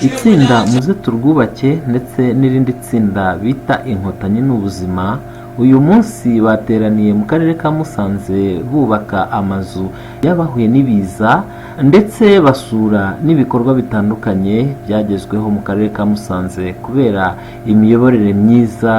Itsinda Muze Turwubake ndetse n'irindi tsinda bita Inkotanyi ni Ubuzima, uyu munsi bateraniye mu karere ka Musanze bubaka amazu y'abahuye n'ibiza, ndetse basura n'ibikorwa bitandukanye byagezweho mu karere ka Musanze kubera imiyoborere myiza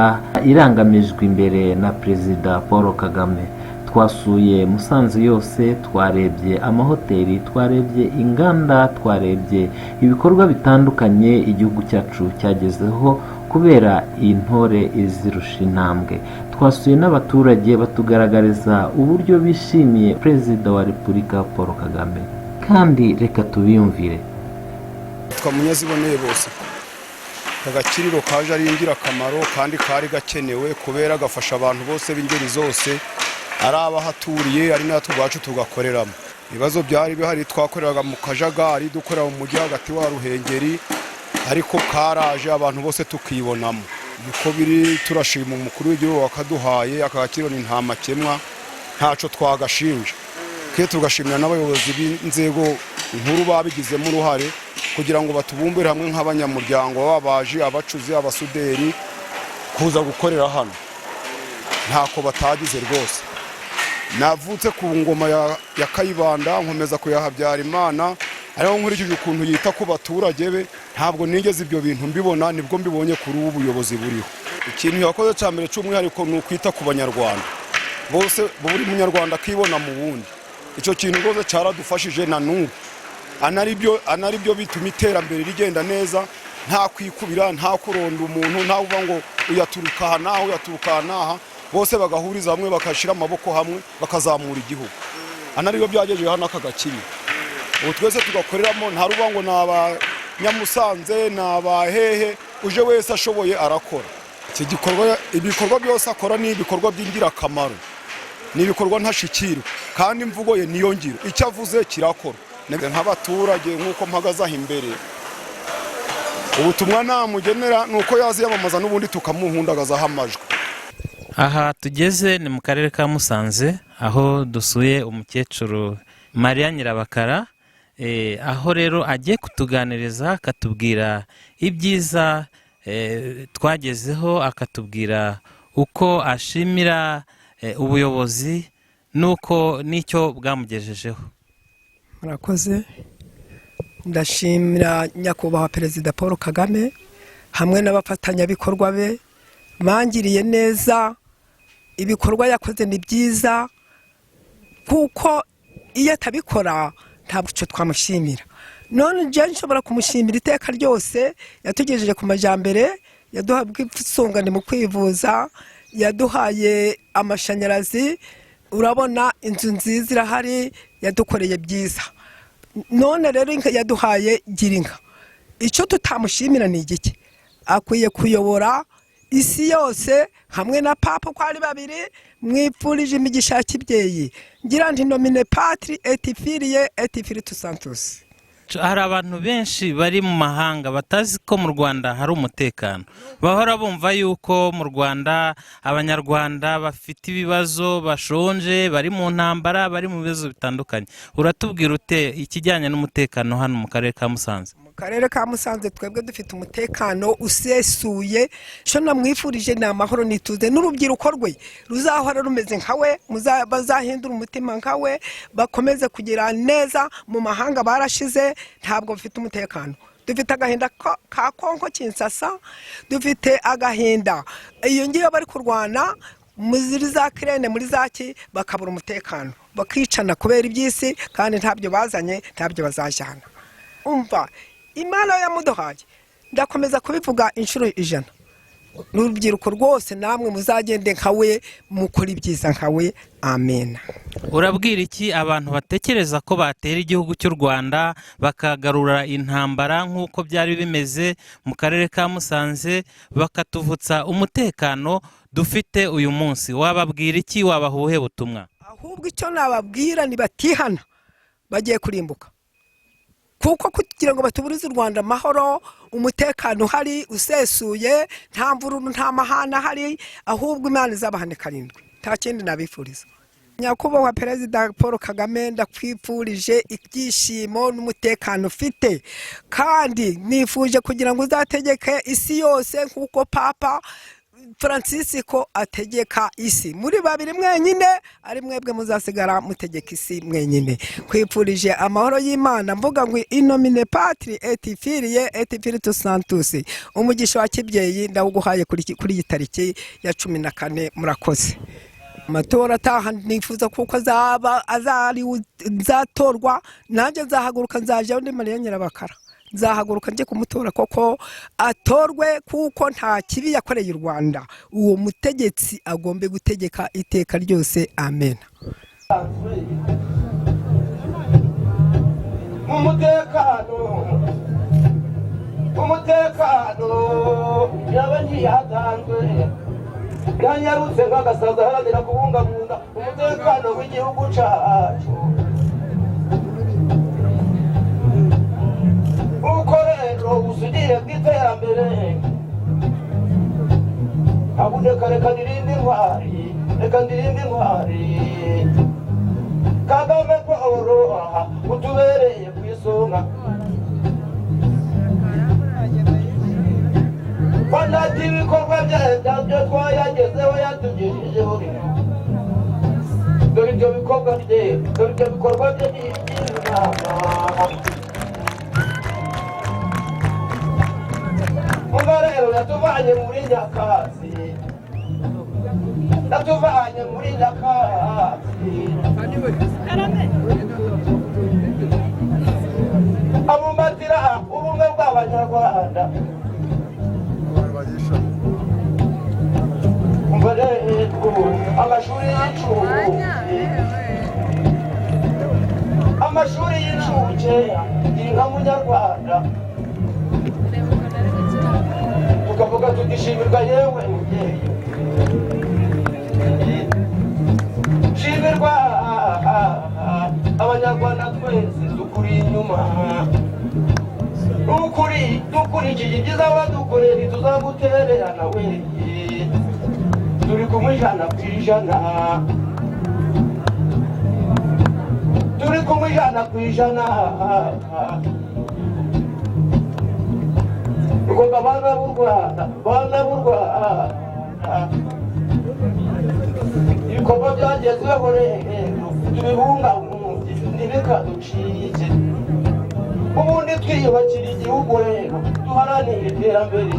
irangamijwe imbere na Perezida Paul Kagame. Twasuye Musanze yose, twarebye amahoteli, twarebye inganda, twarebye ibikorwa bitandukanye igihugu cyacu cyagezeho kubera iyi ntore izirusha intambwe. Twasuye n'abaturage batugaragariza uburyo bishimiye Perezida wa Repubulika Paul Kagame, kandi reka tubiyumvire. Twa Munyaziboneye bose, agakiriro kaje ari ingirakamaro kandi kari gakenewe, kubera gafasha abantu bose b'ingeri zose, ari abahaturiye, ari natwe ubwacu tugakoreramo. Ibibazo byari bihari, twakoreraga mu kajagari, dukorera mu mujyi hagati wa Ruhengeri, ariko karaje abantu bose tukibonamo. Niko biri, turashima umukuru w'igihugu wakaduhaye aka gakiriro. Ni nta makemwa, ntacyo twagashinja. Ke tugashimira n'abayobozi b'inzego nkuru babigizemo uruhare kugira ngo batubumbire hamwe nk'abanyamuryango, b'ababaji, abacuzi, abasuderi, kuza gukorera hano. Ntako batagize rwose. Navutse ku ngoma ya Kayibanda, nkomeza kuya Habyarimana, ariko nkurikije ukuntu yita ku baturage be, ntabwo nigeze ibyo bintu mbibona, nibwo mbibonye kuri ubu buyobozi buriho. Ikintu yakoze cya mbere cy'umwihariko ni ukwita ku Banyarwanda bose, buri Munyarwanda akibona mu wundi. Icyo kintu rwose cyaradufashije na n'ubu, anari byo bituma iterambere rigenda neza, nta kwikubira, nta kuronda umuntu, nta kuvuga ngo uyaturuka aha n'aha, uyaturuka aha n'aha. Bose bagahuriza hamwe, bagashyira amaboko hamwe, bakazamura igihugu. Anari byo byagejeje hano aka gakiriro, ubu twese tugakoreramo. Nta ruvuga ngo ni Abanyamusanze, ni abahehe, uje wese ashoboye arakora. Iki gikorwa, ibikorwa byose akora ni ibikorwa by'ingirakamaro, ni ibikorwa ntashikirwa, kandi imvugo ye niyo ngiro, icyo avuze kirakora. Nk'abaturage, nk'uko mpagaze aho imbere, ubutumwa namugenera ni uko yaziyamamaza n'ubundi tukamuhundagazaho amajwi. Aha tugeze ni mu karere ka Musanze, aho dusuye umukecuru Mariya Nyirabakara, aho rero agiye kutuganiriza, akatubwira ibyiza twagezeho, akatubwira uko ashimira ubuyobozi n'uko n'icyo bwamugejejeho. Murakoze. Ndashimira Nyakubahwa Perezida Paul Kagame hamwe n'abafatanyabikorwa be bangiriye neza. Ibikorwa yakoze ni byiza, kuko iyo atabikora ntabwo icyo twamushimira. None njye nshobora kumushimira iteka ryose. Yatugejeje ku majyambere, yaduhaye ubwisungane mu kwivuza, yaduhaye amashanyarazi, urabona inzu nziza irahari, yadukoreye byiza. None rero inka yaduhaye, gira inka, icyo tutamushimira ni igiki? Akwiye kuyobora isi yose hamwe na Papa uko ari babiri. Mwipfurije imigisha ya kibyeyi, ngira nti: "Nomine Patri et Filii et Spiritus Sanctus." Hari abantu benshi bari mu mahanga batazi ko mu Rwanda hari umutekano. Bahora bumva yuko mu Rwanda Abanyarwanda bafite ibibazo, bashonje, bari mu ntambara, bari mu bibazo bitandukanye. Uratubwira ute ikijyanye n'umutekano hano mu karere ka Musanze? Mu karere ka Musanze twebwe dufite umutekano usesuye. Icyo namwifurije ni amahoro n'ituze, n'urubyiruko rwe ruzahora rumeze nka we, bazahindura umutima nka we, bakomeze kugira neza. Mu mahanga barashize, ntabwo bafite umutekano. Dufite agahinda ka Kongo Kinshasa, dufite agahinda iyo ngiyo bari kurwana muri za Ukraine, muri za ki, bakabura umutekano, bakicana kubera iby'isi, kandi ntabyo bazanye, ntabyo bazajyana. Umva, Imana yamuduhaye, ndakomeza kubivuga inshuro 100. N'urubyiruko rwose, namwe muzagende nka we, mukora ibyiza nka we. Amen. Urabwira iki abantu batekereza ko batera igihugu cy'u Rwanda, bakagarura intambara nk'uko byari bimeze mu karere ka Musanze, bakatuvutsa umutekano dufite uyu munsi? Wababwira iki? Wabaha ubuhe butumwa? Ahubwo icyo nababwira, nibatihana bagiye kurimbuka, kuko kugira ngo batuburize u Rwanda amahoro, umutekano uhari usesuye, nta mvururu, nta mahane ahari, ahubwo Imana izabahane karindwi. Nta kindi nabifuriza. Nyakubahwa Perezida Paul Kagame, ndakwifurije ibyishimo n'umutekano ufite, kandi nifuje kugira ngo uzategeke isi yose nk'uko Papa Francisco ategeka isi. Muri babiri mwenyine, ari mwebwe muzasigara mutegeka isi mwenyine. Kwifurije amahoro y'Imana, mvuga ngo in nomine Patri et Filii et Spiritus Sanctus. Umugisha wa kibyeyi ndawuguhaye kuri iyi tariki ya 14. Murakoze. Amatora ataha nifuza kuko azaba azari nzatorwa, nanjye nzahaguruka, nzajyaho ndi Mariya Nyirabakara, nzahaguruka njye kumutora koko atorwe, kuko nta kibi yakoreye u Rwanda. Uwo mutegetsi agombe gutegeka iteka ryose. Amen. Umutekano yaba ntiyatanzwe, yanyarutse nk'agasaza aharanira kubungabunga umutekano w'igihugu cyacu. Uko rero ubusugire bw'iterambere haboneka, reka ndirimbe intwari, reka ndirimbe intwari. Kagame Paul utubereye ku isonga. Wanati ibikorwa bye twayagezeho, yatugejejeho. Dore ibyo bikorwa bye, dore ibyo bikorwa bye ni iby'Imana. Umva rero, yatuvanye muri nyakatsi, yatuvanye muri nyakatsi, abumbatira ubumwe bw'Abanyarwanda. Umva rero, amashuri y'incuke, amashuri y'incuke, gira munyarwanda, tukavuga tutishimirwa. Yewe mubyeyi, shimirwa, Abanyarwanda twese tukuri inyuma. Nukuri dukurikije ibyiza wadukorera, ntituzagutererana we, turi kumwe 100%, turi kumwe 100%. Ubwo abana b'u Rwanda, bana b'u Rwanda, ibikorwa byagezweho rero tubibungabunge, ntibikaducike. Ubundi twiyubakira igihugu rero, duharanire iterambere.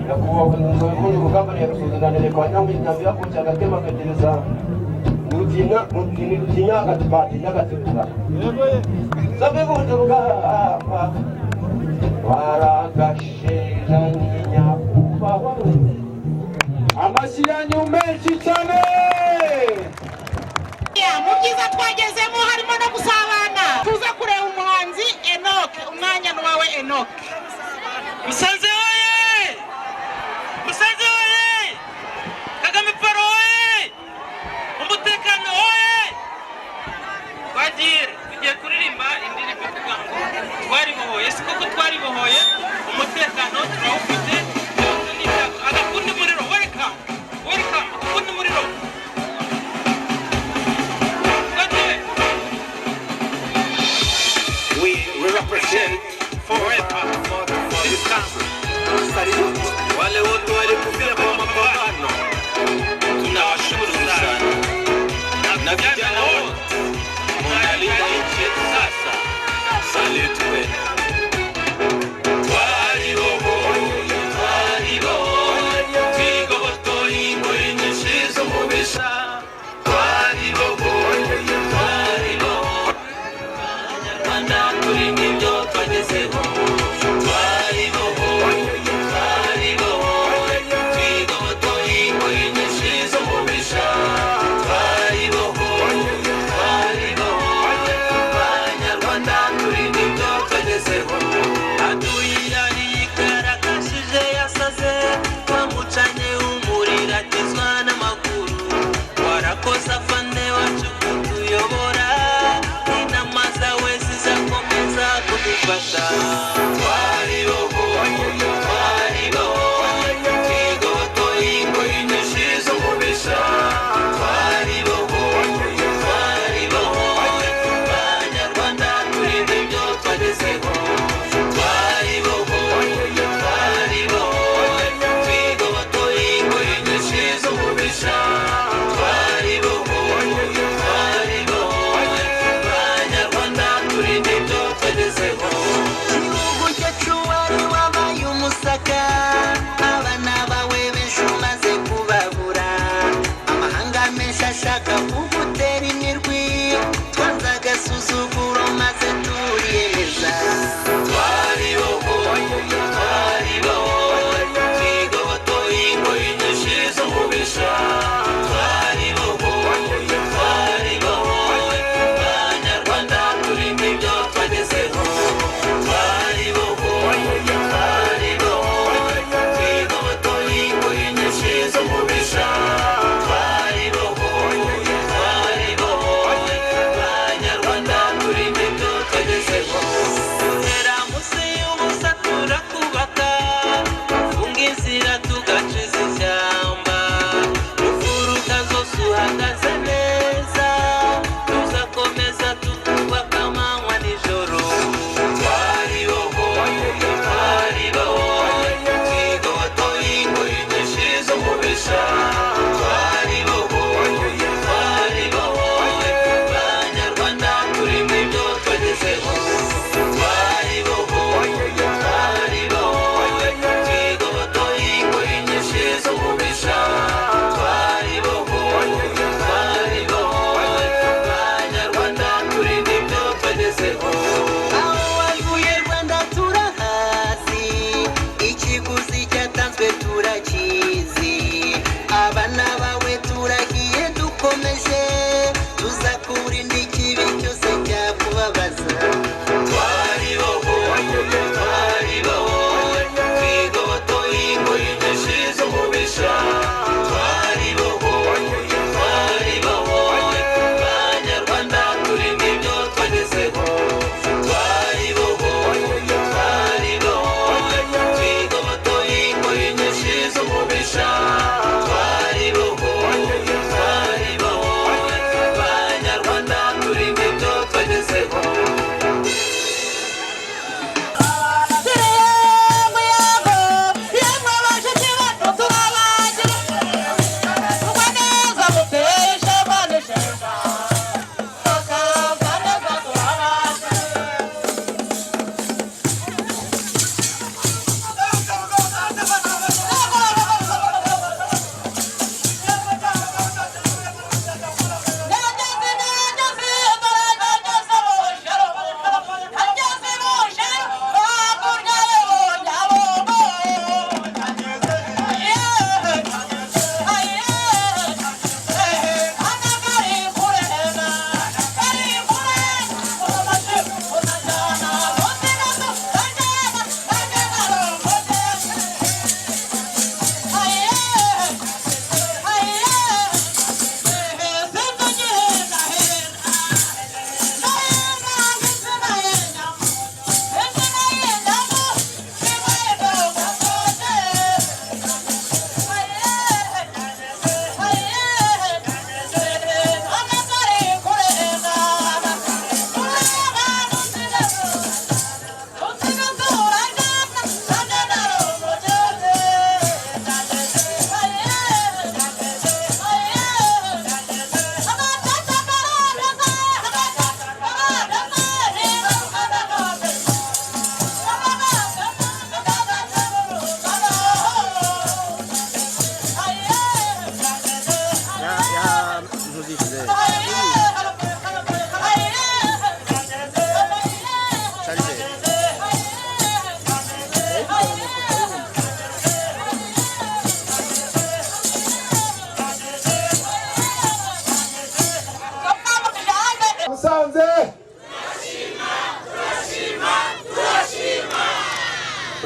Nyakubahwa Nzobikunda urugamba ruyarusuzananire kwa Nyamwinyambi yakutse agatema akagereza rutinya rutinya batinya agatsibura zabibuje urugamba baragasheja nyakubahwa. Amashyi yanyu menshi cyane. Mu byiza twagezemo harimo no gusabana. Tuze kureba umuhanzi Enoch. Umwanya ni uwawe, Enoch. Musanze oye! Musanze oye! Kagame Paul oye! Umutekano oye! Twagiye, tugiye kuririmba indirimbo ivuga ngo twaribohoye. Si koko twaribohoye, umutekano turawufite, byose ni ibyago. Agakundi umuriro, welcome, welcome, agakundi umuriro. Twagiye. We represent forever this country. Wale wote walikufia kwa mapambano tunawashukuru sana, na vijana wote munalinda nchi yetu sasa, salute kwenu. Twaribohoye, twaribohoye, twigobotoye ingoyi nyinshi z'umubisha. Twaribohoye, twaribohoye, Abanyarwanda turi n'ibyo twagezeho. Twaribohoye, twaribohoye, twigobotoye ingoyi nyinshi z'umubisha. Twaribohoye.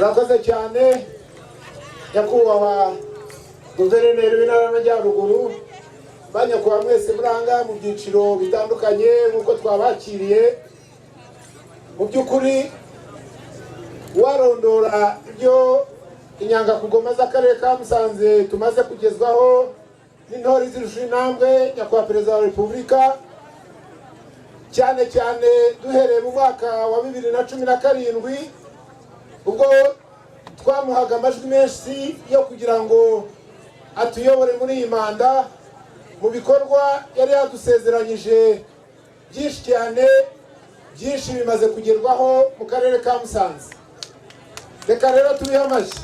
Murakoze cyane, nyakubahwa Guverineri w'Intara y'Amajyaruguru, ba nyakubahwa mwese muranga mu byiciro bitandukanye nk'uko twabakiriye. Mu by'ukuri warondora ibyo inyangakugoma z'akarere ka Musanze tumaze kugezwaho n'intore zirusha intambwe nyakubahwa Perezida wa Repubulika, cyane cyane duhereye mu mwaka wa 2017 ubwo twamuhaga amajwi menshi yo kugira ngo atuyobore muri iyi manda. Mu bikorwa yari yadusezeranyije byinshi cyane, byinshi bimaze kugerwaho mu karere ka Musanze. Reka rero tubihe amashyi.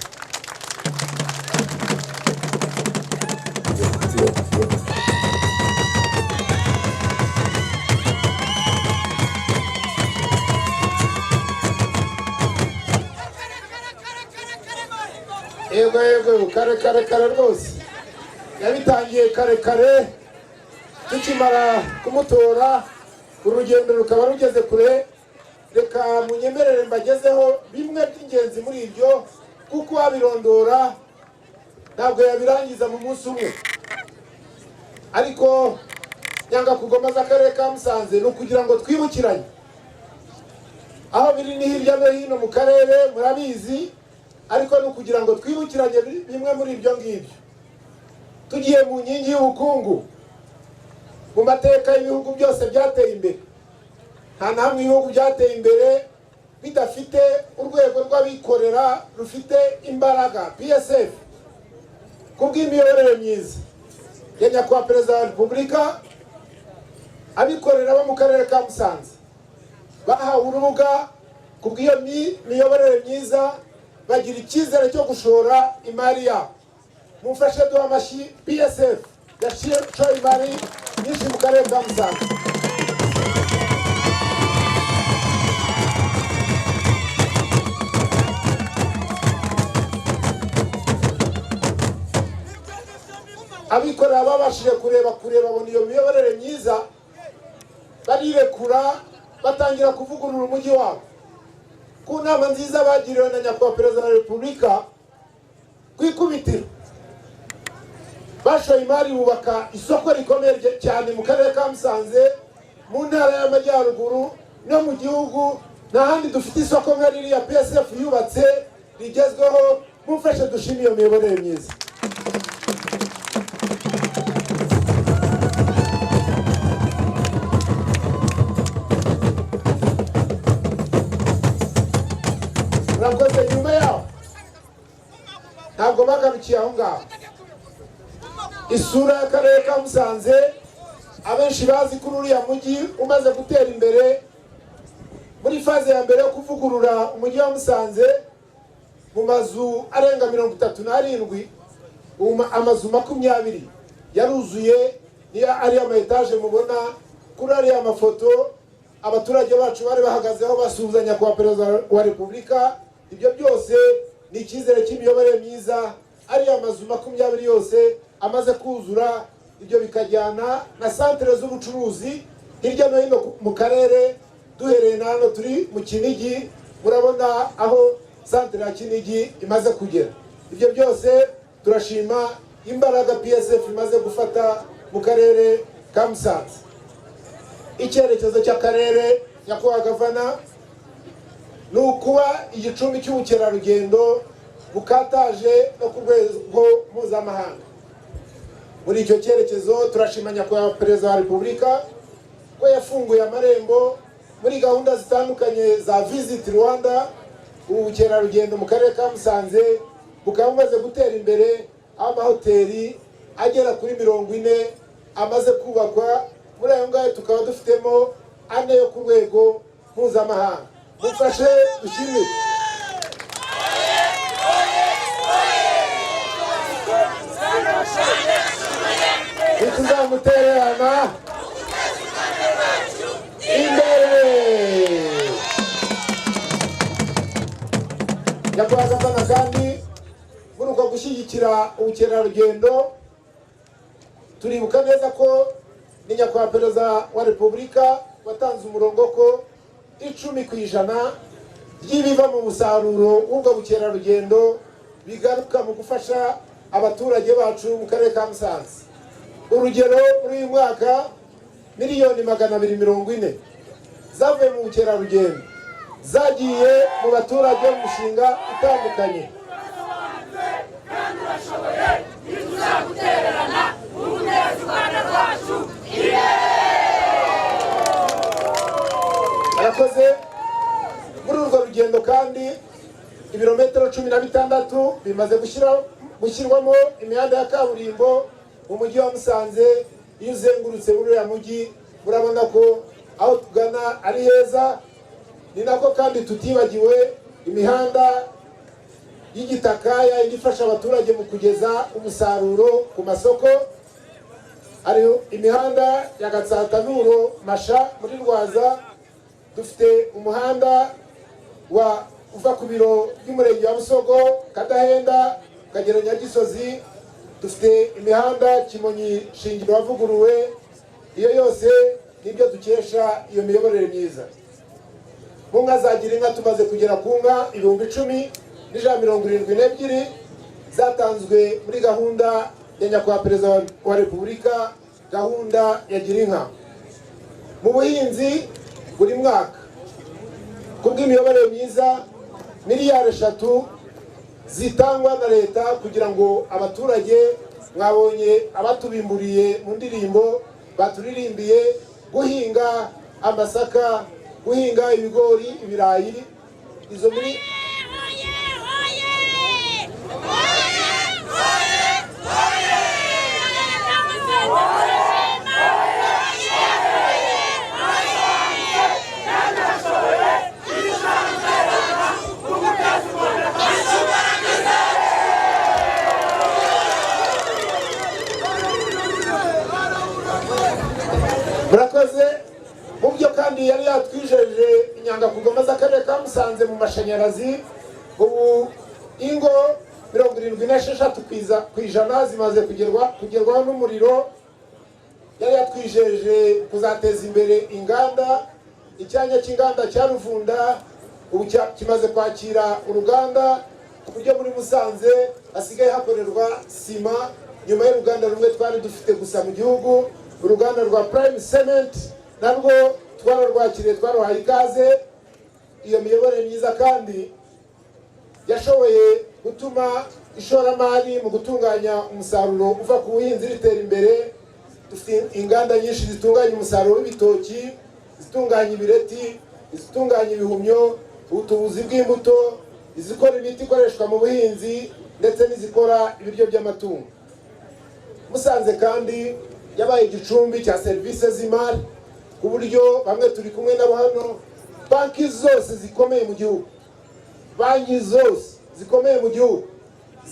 Yego yego, kare kare kare rwose, yabitangiye kare kare tukimara kumutora, urugendo rukaba rugeze kure. Reka munyemerere mbagezeho bimwe by'ingenzi muri ibyo, kuko wabirondora ntabwo yabirangiza mu munsi umwe. Ariko nyangakugoma z'akarere ka Musanze ni ukugira ngo twibukiranye aho biri ni hirya no hino mu karere, murabizi, ariko ni ukugira ngo twibukiranye bimwe muri ibyo ngibyo. Tugiye mu nkingi y'ubukungu, mu mateka y'ibihugu byose byateye imbere, nta na hamwe ibihugu byateye imbere bidafite urwego rw'abikorera rufite imbaraga, PSF. Kubw'imiyoborere myiza ya nyakubahwa Perezida wa Repubulika, abikorera bo mu karere ka Musanze bahawe urubuga. Kubw'iyo miyoborere myiza bagira icyizere cyo gushora imari yabo. Mumfashe duha amashyi PSF yashoye imari nyinshi mu karere ka Musanze. Abikorera babashije kureba kure, babona iyo miyoborere myiza, barirekura, batangira kuvugurura umujyi wabo. Ku nama nziza bagiriwe na nyakubahwa Perezida wa Repubulika, ku ikubitiro bashoye imari bubaka isoko rikomeye cyane mu karere ka Musanze, mu Ntara y'Amajyaruguru no mu gihugu. Nta handi dufite isoko nka ririya PSF yubatse rigezweho. Mumfashe dushime iyo miyoborere myiza. Murakoze. Nyuma yaho ntabwo bagarukiye aho ngaho. Isura y'akarere ka Musanze, abenshi bazi ko uriya mujyi umaze gutera imbere. Muri phase ya mbere yo kuvugurura umujyi wa Musanze, mu mazu arenga 37, ubu amazu 20 yaruzuye, niyo ariya ama étages mubona kuri ariya mafoto abaturage bacu bari bahagazeho basuhuzanya kwa Perezida wa Repubulika. Ibyo byose ni icyizere cy'imiyoborere myiza. Ariya mazu 20 yose amaze kuzura, ibyo bikajyana na santere z'ubucuruzi hirya no hino mu karere. Duhereye na hano turi mu Kinigi, murabona aho santere ya Kinigi imaze kugera. Ibyo byose turashima imbaraga PSF imaze gufata mu karere ka Musanze. Icyerekezo cy'akarere, nyakubahwa Gavana, ni ukuba igicumbi cy'ubukerarugendo bukataje no ku rwego mpuzamahanga. Muri icyo cyerekezo turashima nyakubahwa Perezida wa Repubulika ko yafunguye amarembo muri gahunda zitandukanye za Visit Rwanda. Ubu bukerarugendo mu karere ka Musanze bukaba bumaze gutera imbere, aho amahoteli agera kuri 40 amaze kubakwa. Muri ayo ngayo tukaba dufitemo ane yo ku rwego mpuzamahanga. Mufashe dushimire. Ntituzamutererana imbere. Nyakubahwa Gavana, kandi muri uko gushyigikira ubukerarugendo, turibuka neza ko ni nyakubahwa Perezida wa Repubulika watanze umurongo ko 10% ry'ibiva mu musaruro w'ubwo bukerarugendo bigaruka mu gufasha abaturage bacu mu karere ka Musanze. Urugero, muri uyu mwaka 240 miliyoni zavuye mu bukerarugendo zagiye mu baturage mu mishinga itandukanye. Kandi urashoboye, ntituzagutererana mu guteza u Rwanda rwacu imbere. Arakoze. Muri urwo rugendo kandi, ibirometero 16 bimaze gushyirwamo imihanda ya kaburimbo mu mujyi wa Musanze. Iyo uzengurutse muri uriya mujyi, murabona ko aho tugana ari heza. Ni nako kandi tutibagiwe imihanda y'igitaka, yayindi ifasha abaturage mu kugeza umusaruro ku masoko. Hari imihanda ya Gatsata, Nturo, Masha muri Rwaza. Dufite umuhanda wa uva ku biro by'umurenge wa Busogo, Kadahenda, ukagera Nyagisozi. Dufite imihanda Kimonyi, Shingiro wavuguruwe. Iyo yose nibyo dukesha iyo miyoborere myiza. Mu nka za Girinka, tumaze kugera ku nka 10,172 zatanzwe muri gahunda ya Nyakubahwa Perezida wa Repubulika, gahunda ya Girinka. Mu buhinzi, buri mwaka ku bw'imiyoborere myiza, miliyari 3 zitangwa na leta kugira ngo abaturage, mwabonye abatubimburiye mu ndirimbo baturirimbiye, guhinga amasaka, guhinga ibigori, ibirayi, izo muri Murakoze. Mu byo kandi yari yatwijeje, inyangakugoma z'akarere ka Musanze mu mashanyarazi, ubu ingo 76% zimaze kugerwaho n'umuriro. Yari yatwijeje kuzateza imbere inganda. Icyanya cy'inganda cya Ruvunda ubu kimaze kwakira uruganda, ku buryo muri Musanze hasigaye hakorerwa sima, nyuma y'uruganda rumwe twari dufite gusa mu gihugu. Uruganda rwa Prime Cement narwo twararwakiriye, twaruhaye ikaze. Iyo miyoborere myiza kandi yashoboye gutuma ishoramari mu gutunganya umusaruro uva ku buhinzi ritera imbere. Dufite inganda nyinshi zitunganya umusaruro w'ibitoki, izitunganya ibireti, izitunganya ibihumyo, ubutubuzi bw'imbuto, izikora imiti ikoreshwa mu buhinzi, ndetse n'izikora ibiryo by'amatungo. Musanze kandi yabaye igicumbi cya serivisi z'imari, ku buryo bamwe turi kumwe nabo hano, banki zose zikomeye mu gihugu, banki zose zikomeye mu gihugu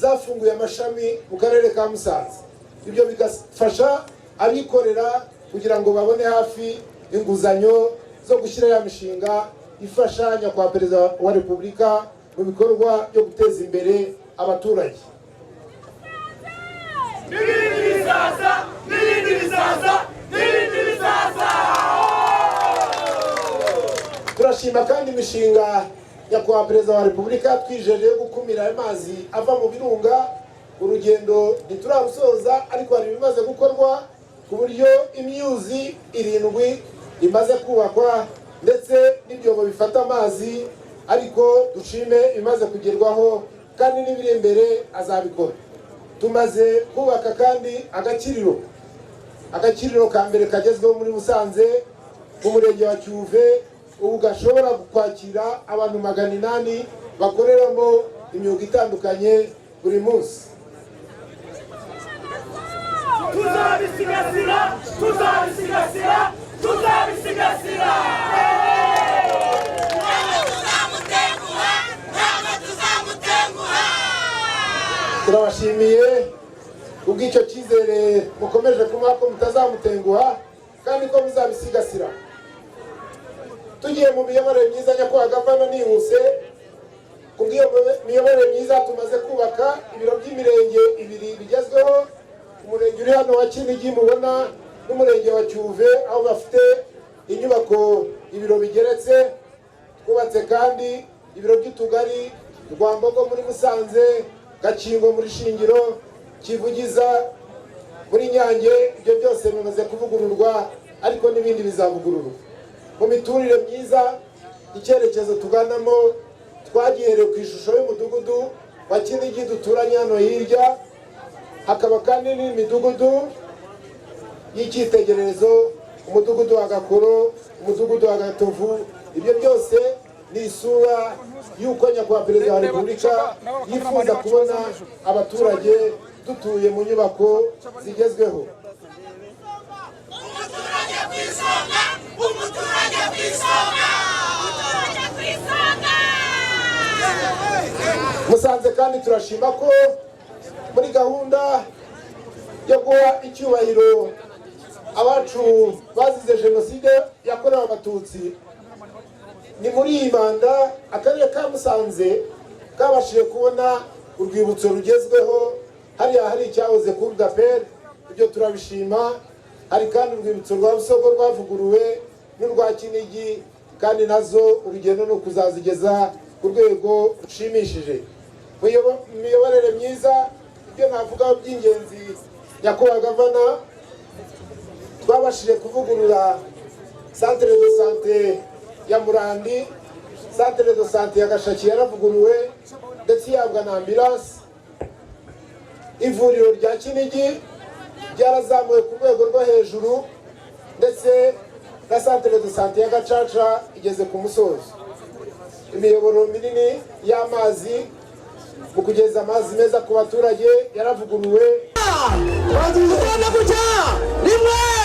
zafunguye amashami mu karere ka Musanze. Ibyo bigafasha abikorera kugira ngo babone hafi inguzanyo zo gushyira ya mishinga ifasha Nyakubahwa Perezida wa Repubulika mu bikorwa byo guteza imbere abaturage. N'ibindi bizaza, n'ibindi bizaza, n'ibindi bizaza. Turashima kandi imishinga Nyakubahwa Perezida wa Repubulika twijeje yo gukumira amazi ava mu birunga. Urugendo ntiturarusoza, ariko hari ibimaze gukorwa, ku buryo imyuzi irindwi imaze kubakwa ndetse n'ibyobo bifata amazi. Ariko dushime ibimaze kugerwaho, kandi n'ibiri imbere azabikora. Tumaze kubaka kandi agakiriro, agakiriro ka mbere kagezweho muri Musanze mu murenge wa Cyuve, ubu gashobora kwakira abantu 800 bakoreramo imyuga itandukanye buri munsi. Tuzabisigasira, tuzabisigasira, tuzabisigasira. Ntabwo tuzamutenguha, ntabwo tuzamutenguha. Turabashimiye kubw'icyo cyizere mukomeje kumuha, ko mutazamutenguha kandi ko muzabisigasira. Tugiye mu miyoborere myiza, Nyakubahwa Gavana, nihuse, kubw'iyo miyoborere myiza tumaze kubaka ibiro by'imirenge ibiri bigezweho, umurenge uri hano wa Kinigi mubona n'umurenge wa Cyuve, aho bafite inyubako ibiro bigeretse. Twubatse kandi Ibiro by'utugari Rwambogo muri Musanze, Gakingo muri Shingiro, Kivugiza muri Nyange, ibyo byose bimaze kuvugururwa, ariko n'ibindi bizavugururwa. Mu miturire myiza, icyerekezo tuganamo twagihereye ku ishusho y'umudugudu wa Kinigi duturanye hano hirya, hakaba kandi n'imidugudu y'icyitegererezo, umudugudu wa Gakoro, umudugudu wa Gatovu. Ibyo byose ni isura y'uko Nyakubahwa Perezida wa Repubulika yifuza kubona abaturage dutuye mu nyubako zigezweho. Umuturage ku isonga, umuturage ku isonga, umuturage ku isonga. Musanze kandi turashima ko muri gahunda yo guha icyubahiro abacu bazize Jenoside yakorewe Abatutsi, ni muri iyi manda akarere ka Musanze kabashije kubona urwibutso rugezweho hariya hari icyahoze cour d'appel. Ibyo turabishima. Hari kandi urwibutso rwa Busogo rwavuguruwe n'urwa Kinigi, kandi nazo urugendo ni ukuzazigeza ku rwego rushimishije. Mu miyoborere myiza, ibyo navugaho by'ingenzi, Nyakubahwa Gavana, twabashije kuvugurura centre de santé ya Murandi, centre de santé ya Gashaki yaravuguruwe ndetse ihabwa na ambulance. Ivuriro rya Kinigi ryarazamuwe ku rwego rwo hejuru, ndetse na centre de santé ya Gacaca igeze ku musozo. Imiyoboro minini y'amazi mu kugeza amazi meza ku baturage yaravuguruwe. Tugenda gutya rimwe.